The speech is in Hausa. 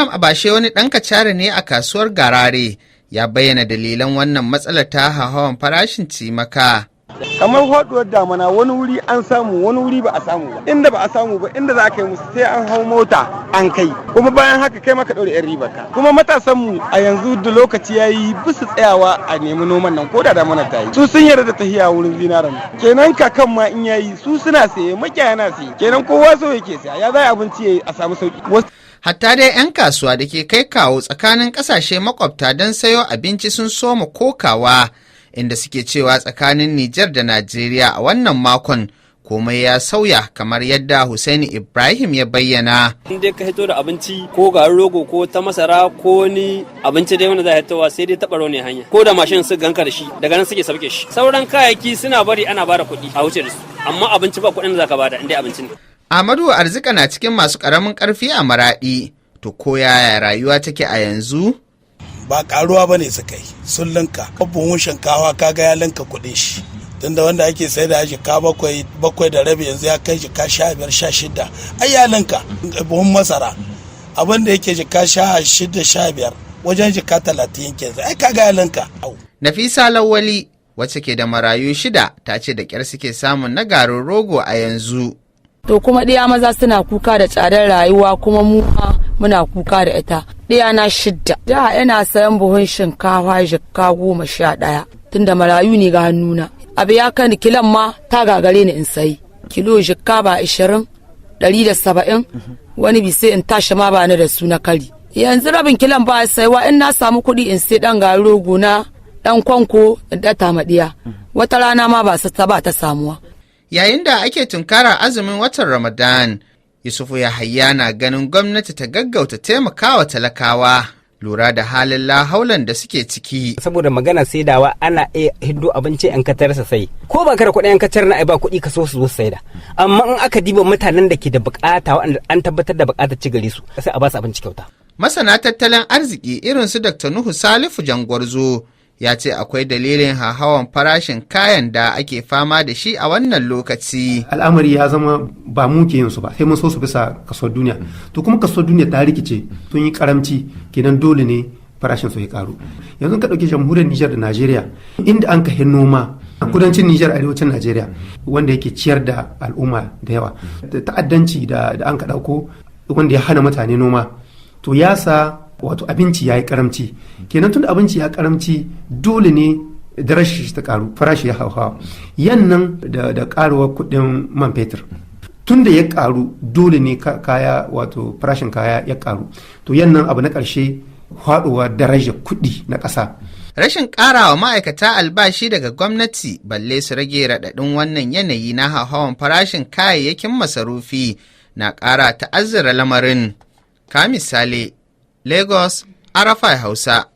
Malam Abashe wani ɗan kacare ne a kasuwar Garare ya bayyana dalilan wannan matsalar ta hauhawan farashin cimaka. Kamar faduwar damana, wani wuri an samu, wani wuri ba a samu ba. Inda ba a samu ba, inda za a kai musu sai an hau mota an kai. Kuma bayan haka kai maka ɗaure yan ribar ka. Kuma matasan mu a yanzu da lokaci yayi bisu tsayawa a nemi noman nan ko da damana ta yi. Su sun yarda da tahiya wurin zinaran. Kenan kakan ma in yayi su suna saye, makiyaya na saye. Kenan kowa so yake saya. Ya za abinci yayi a samu sauki? Hatta dai 'yan kasuwa da ke kai kawo tsakanin kasashe makwabta don sayo abinci sun soma kokawa, inda suke cewa tsakanin Nijar da Najeriya a wannan makon komai ya sauya, kamar yadda Hussaini Ibrahim ya bayyana. In dai ka hito da abinci ko garin rogo ko ta masara ko ni abinci dai wanda za a hitowa, sai dai taɓa ne hanya, ko da mashin su ganka da shi, daga nan suke sauke shi. Sauran kayayyaki suna bari ana bada kuɗi a wuce da su, amma abinci ba kuɗin da za ka bada in dai abinci ne. Ahmadu Arzika na cikin masu ƙaramin ƙarfi a Maraɗi. To ko yaya rayuwa take a yanzu? Ba karuwa ba ne suka yi, sun linka. Buhun shinkawa kaga ya linka kuɗin shi. Tunda wanda ake sai da jika 7, 7.5, yanzu ya kai jika 15, 16. Ai ya linka. Buhun masara abin da yake jika 16, 15, wajen jika 30 yake yanzu. Ai kaga ya linka. Nafisa Lawali, wacce ke da marayu shida, ta ce da ƙyar suke samun na garin rogo a yanzu. To kuma ɗiya maza suna kuka da tsadar rayuwa, kuma mu ma muna kuka da ita. Ɗiya na shidda. Da ina sayan buhun shinkafa jikka 11, tunda marayu ne ga hannuna. Abu ya kan kilan ma ta gagare ni in sayi. Kilo jikka ba 20, 170, wani bi sai in tashi ma ba ni da su na kari. Yanzu rabin kilan ba saiwa. In na samu kuɗi in sai ɗan garin rogo na ɗan kwanko in ɗata maɗiya. Wata rana ma ba ta ba ta samuwa. Yayin da ake tunkara azumin watan Ramadan, Yusufu Yahaya na ganin gwamnati ta gaggauta taimakawa talakawa lura da halin lahaulan da suke ciki. Saboda magana saidawa, ana iya hiddo abinci yan katar sa sai ko ba ka da kuɗin yan katar na ai ba kuɗi ka so su zo saida. Amma in aka diba mutanen da ke da bukata, waɗanda an tabbatar da bukatar ci gare su, sai a ba su abinci kyauta. Masana tattalin arziki irin su Dr. Nuhu Salifu Jangwarzo ya ce akwai dalilin hauhawan farashin kayan da ake fama da shi a wannan lokaci. Al'amari ya zama ba mu ke yin su ba, sai mun so su bisa kasuwar duniya. To kuma kasuwar duniya ta rikice, sun yi karamci, kenan dole ne farashin su ya karu. Yanzu ka ɗauki jamhuriyar Nijar da Najeriya, inda an kai noma a kudancin Nijar, arewacin Najeriya, wanda yake ciyar da al'umma da yawa. Ta'addanci da an ka ɗauko wanda ya hana mutane noma, to ya sa wato abinci ya yi karamci. Kenan tun da abinci ya karamci, dole ne darajar ta karu, farashi ya hauhawa. Yannan da karuwar kuɗin man fetur, tun da ya karu, dole ne kaya, wato farashin kaya ya karu. To yannan abu na ƙarshe, faɗuwa darajar kuɗi na ƙasa. Rashin ƙarawa ma'aikata albashi daga gwamnati balle su rage raɗaɗin wannan yanayi na hauhawan farashin kayayyakin masarufi na ƙara ta'azzara lamarin. Ka misali, Lagos, RFI Hausa.